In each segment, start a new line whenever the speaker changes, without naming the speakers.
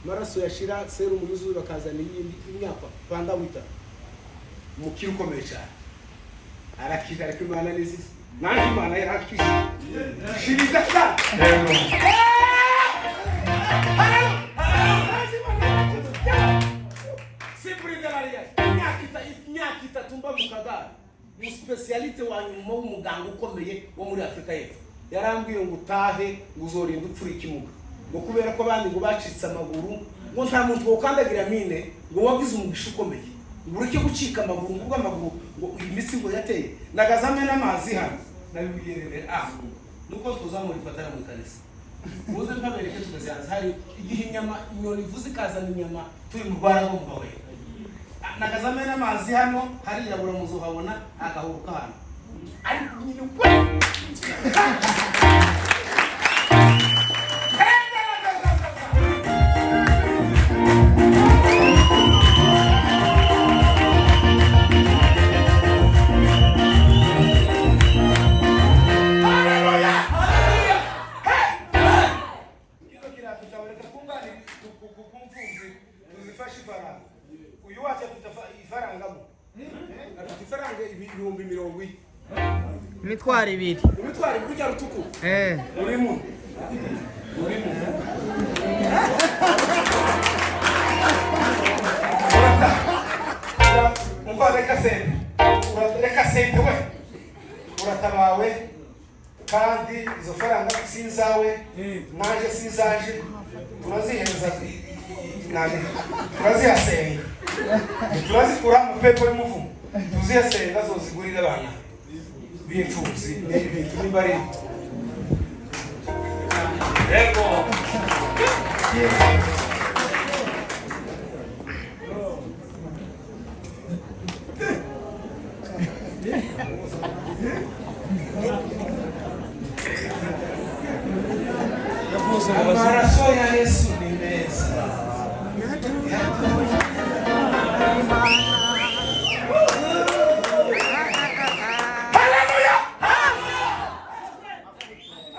Amaraso yashira, serumu yuzuye, bakazana iyindi. Imyaka panda wita umukire ukomeye cyane arakira. Ariko Imana ni nziza, nanjye Imana yarakije shiriza cyane. Imyaka 3 mba mu kagare. Umu spécialiste wa nyuma w'umuganga ukomeye wo muri Afurika y'Epfo yarambwiye ngo utahe, ngo uzorinda upfura ikimuga, ngo kubera ko abandi ngo bacitse amaguru, ngo nta muntu wokandagira mine, ngo wagize umugisha ukomeye, ngo ureke gucika amaguru, ngo ubwo amaguru ngo iyi mitsi ngo yateye nagazame n'amazi hano. Nabibwiye ah nuko tuzamura ifatana mu kanisa, muze nkabereke. Tugeze hanze, hari igihe inyama, inyoni ivuze ikazana inyama, turi mu rwara rwo mu gawe, nagazame n'amazi hano harirabura, muzuhabona agahuruka hano, ariko nyine we. Haleluya! Kino kirato cyawe reka twunganire ku mfubyi, tuzifashe ifaranga. Uyu wacu afite ifaranga mo, afite ifaranga 40,000.
Imitwaro 2.
Imitwaro 2 ujya rutukura.
Eh.
Urimo, urimo. Umva, reka sente, reka sente we, uratabawe. Kandi izo faranga si izawe, naje si izaje, turazihereza nani, turazihasenga, turazikura mu pepo y'umuvumo, tuzihasenga zozigurira abana b'imfubyi n'ibintu niba ari.
Yego.
Amaraso ya Yesu ni meza. Haleluya!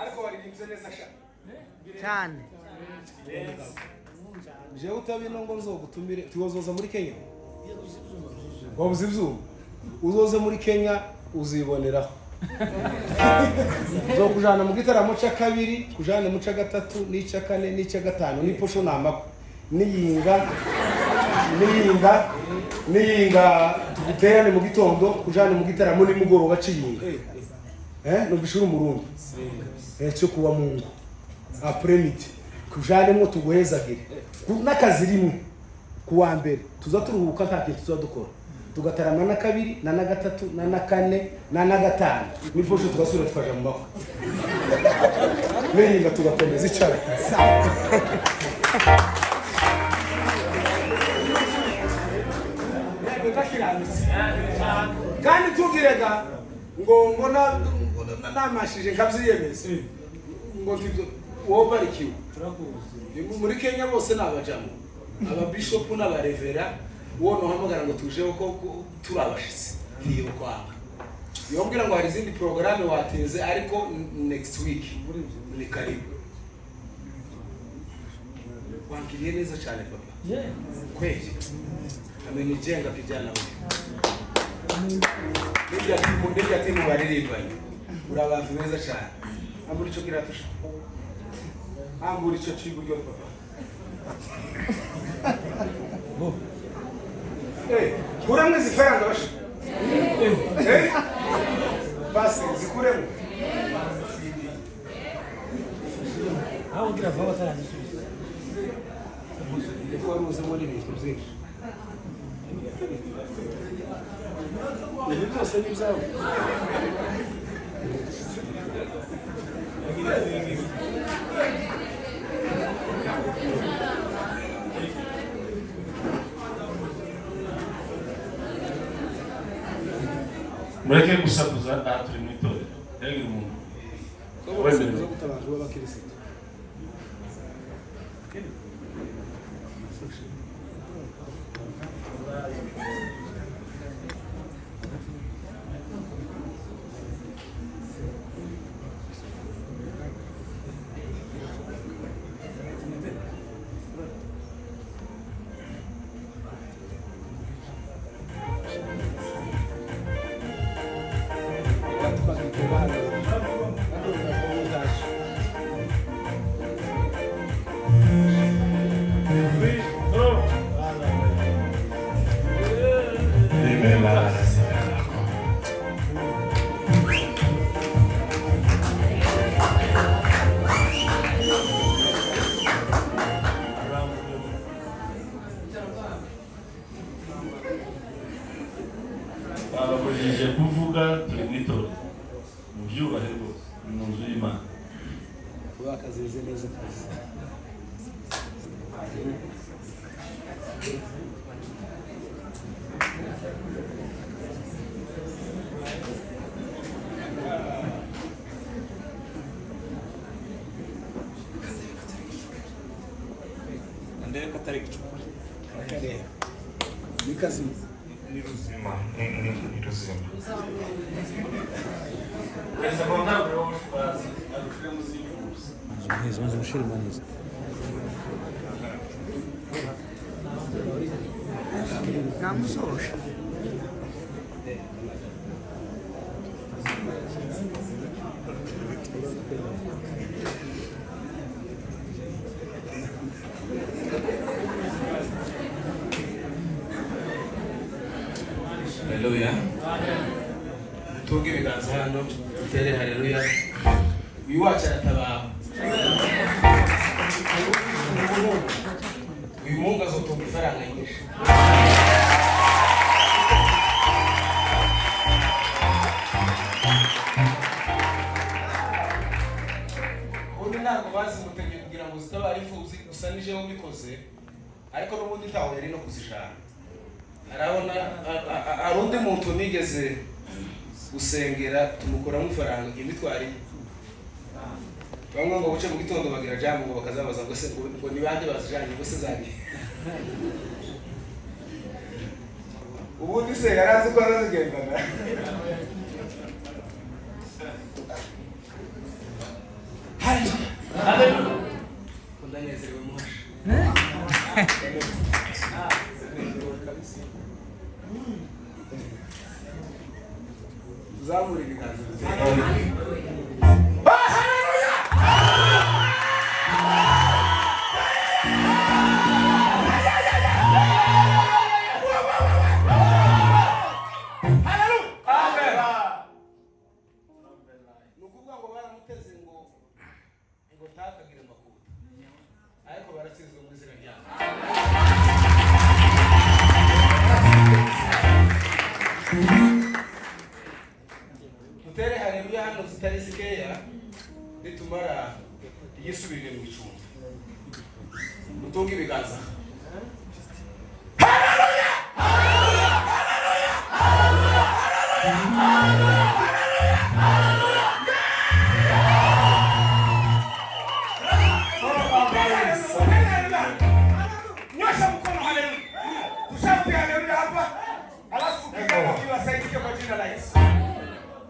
Ariko waririmbye neza sha.
Cyane.
Jewe utabino ngo nzogutumire, tuzoza muri Kenya. Wabuze ibyuma, uzoze muri Kenya uziboneraho. Zokujana mu gitaramo cya kabiri, kujana mu cya gatatu n'icya kane n'icya gatanu n'iposho namako niyinga niyinga niyinga, tuguterane mu gitondo, kujana mu gitaramo nimugoroba ciyinga. Numvise uri umurundi, cyo kuwa Mungu après-midi kujanemo tuguhezagire. N'akazi rimwe kuwa mbere tuza turuhuka, nta kintu tuza dukora, tugatarama na kabiri na gatatu na kane na gatanu n'iposho, tugasubira tukaja mu makwe niyinga, tugakomeza icara. Ndakiranutse kandi tubwirega ngo mbona namashije nkabyiyemeza ngo ntibyo wowe barikiwe muri Kenya bose ni abajamo, ababishopu n'abarevera. Uwo nuhamagara ngo tujeho ko turi abashitsi, ntiyo kwanga yombwira ngo hari izindi porogaramu watinze, ariko next week ni karibu. Wangiriye neza cyane papa, kweli amenijenga kijana huyu. N'irya timu, n'irya timu baririmbanye, uri abantu beza cyane. Ambura icyo kirato sha, ambura icyo cy'iburyo papa. Kuramo izi faranga basha. Basi zikuremo.
Aho ugira vuba batarazisubiza.
Kuko wari uzemo n'ibintu byinshi. Ibi byose ni ibyawe.
Mureke gusakuza, aha turi mu itorero, ntihagire umuntu wemerewe.
Zo gutabaza b'abakirisitu.
Ndebe ko atari igicupa.
Ni kazima.
Ni ruzima, ni ruzima. Perezida ngo ntabwo bazi arushire muzivuza.
Neza, maze mushiremo neza.
Namusoje.
Haleluya. Mutunge ibiganza hano, dutere haleluya. Uyu wacu aratabawe. Uyu muhungu azotunga ifaranga nyinshi. Ubundi ntabwo bazimutemye kugira ngo zitabara imfubyi, gusa ni jewe ubikoze, ariko n'ubundi ntaho yari no kuzijana. Arabona hari undi muntu nigeze gusengera, tumukuramo ifaranga imitwaro ine. Bamwe ngo buce mu gitondo bagira jambo, ngo bakazabaza ngo se ngo ni bande bazijanye, ngo se zagiye. Ubundi se yari azi ko azazigendana. Haleluya. Ndanezerewe muhasha. Tuzamure ibiganza. Ni ukuvuga ngo baramuteze ngo ntakagire amakuta, ariko baratsinzwe mu izina ryabo. Dutere haleluya hano zitari zikeya, nitumara yisubirire mu icumbi. Mutunge ibiganza.
Nyosha mkono, haleluya. Tushapi haleluya hapa. Alafu kijana huyu asaidike kwa jina la Yesu.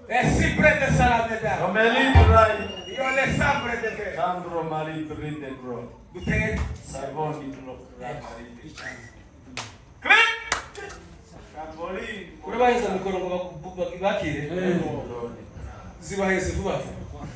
E si prende salame da.
Romeli drai
Io le sabre de te.
Sandro Mari Bride Bro.
Dutere.
Savoni Bro. Click! Camboli.
Urabaheza mikoro ngo bakire, zibaheze vuba vuba.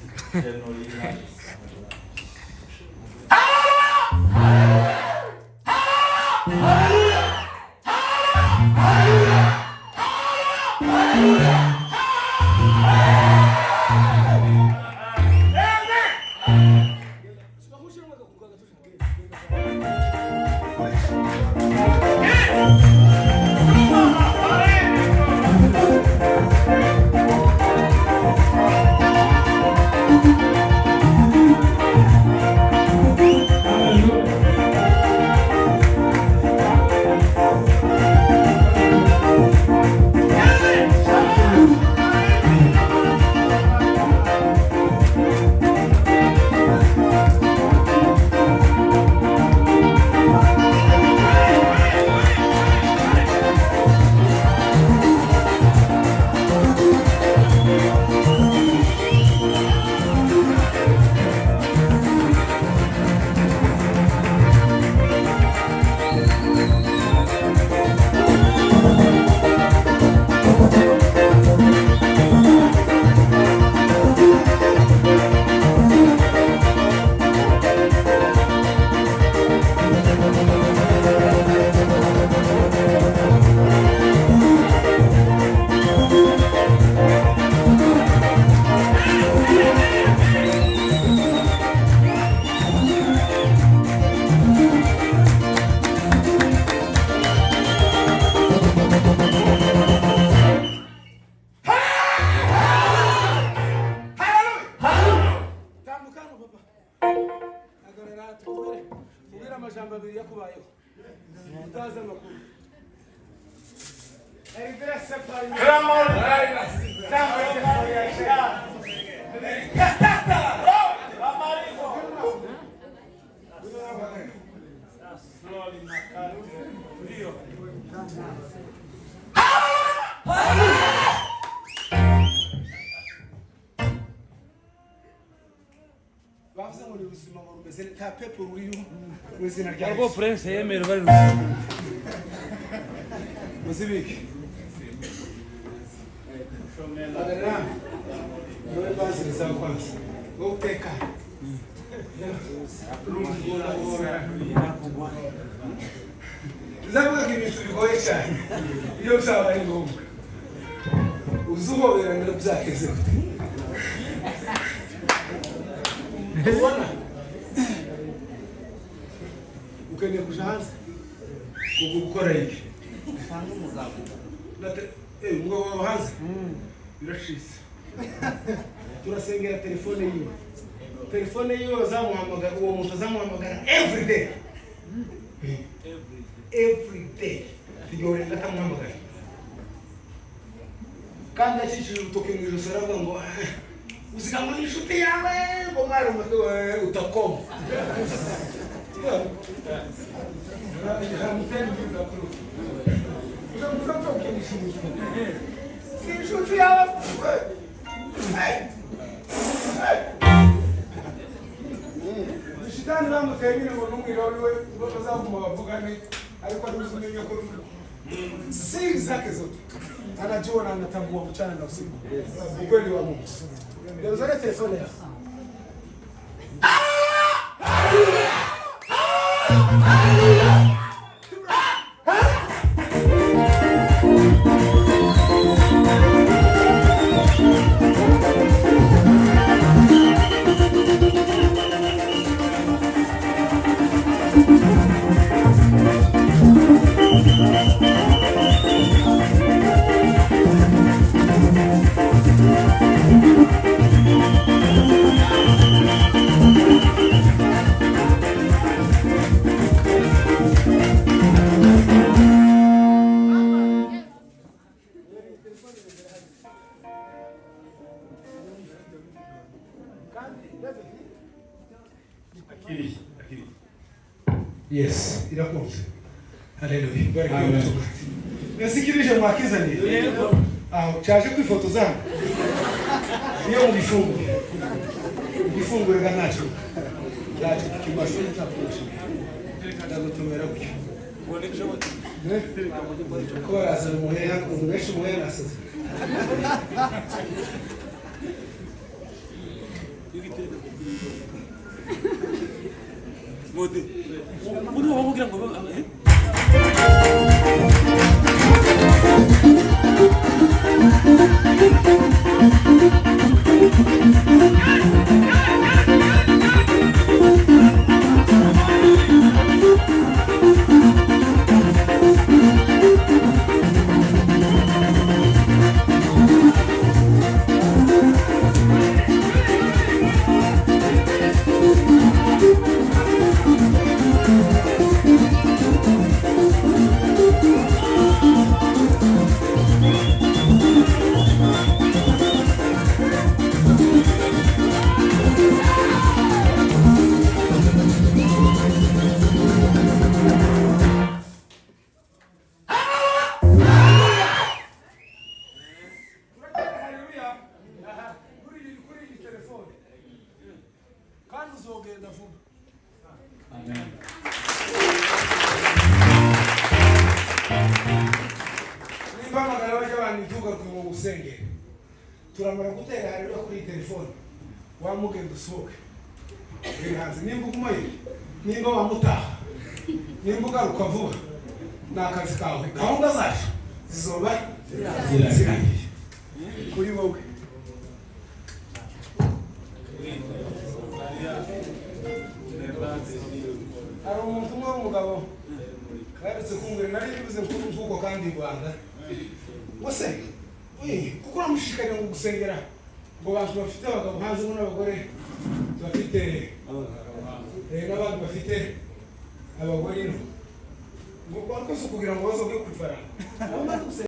Tambuka hano papa. Hagarara tubwire amajambo abiri yakubayeho. Utazi amakuru. Bavuze ngo ni ubuzima ngo rumeze nta pepo ruriho mu izina rya
Ubwo
Yesu.
Prince yemera bari ruzima.
Muzibike. Hagarara. Niwe banziriza kwanza. Wowe utekane. Tuzavuga ko ibintu bigoye cyane iyo byabaye ngombwa uzuhoberana byageze gute ubona ukeneye kuja hanze kuko gukora iki umugabo wawe hanze biracitse turasengera telefone yiwe, telefone yiwe bazamuhamagara, uwo muntu azamuhamagara every day, every day, ntiyorenga atamuhamagara kandi akikije urutoki mu ijosi aravuga ngo "Ah, uziga ngo ni inshuti yawe ngo mwari umutwe wawe utakoma." Si inshuti yawe. Shitani bamuteye nyine ngo n'umwirori we ngo bazaguma bavugane, ariko ari uzi ko siri zake zote anajua na anatambua mchana na usiku ukweli wa Mungu. Ndio zile telefone yako.
Akiriye, akiriye.
Yes, irakunze. Haleluya. Barikiwe mchungaji. Nasikirije mwakizaniye. Aho cyaje kwifotoza hano. Iyo mugifungure. Mugifungure ga ntacyo. Ntacyo kimaze ntakoresha. Ndagutumira gutyo. Ko barazana umuheha, umuntu benshi umuheha nasaze.
Mode. Ubu bakubwira ngo eh?
Haleluya. Kuri iyi telefone. Kandi uzogenda vuba.
Amen.
Nimba amagara bajya banituga ku gusengera. Turamara gutera haleluya kuri iyi telefone. Wamugenda usohoke. Uri hanze nimba ugumayo, nimba wamutaha, nimba ugaruka vuba, ni akazi kawe. Gahunda zacu zizoba zirangiye kuri wowe. Hari umuntu umwe w'umugabo baherutse kumbwira, nari bivuze nk'uko kandi i Rwanda ngo se kuko uramushishikarira ngo gusengera ngo abantu bafite abagabo hanze ngo n'abagore bafite n'abandi bafite abagore ino. Ngo ariko si ukugira ngo bazoge ku ifaranga. Umaze gusenga.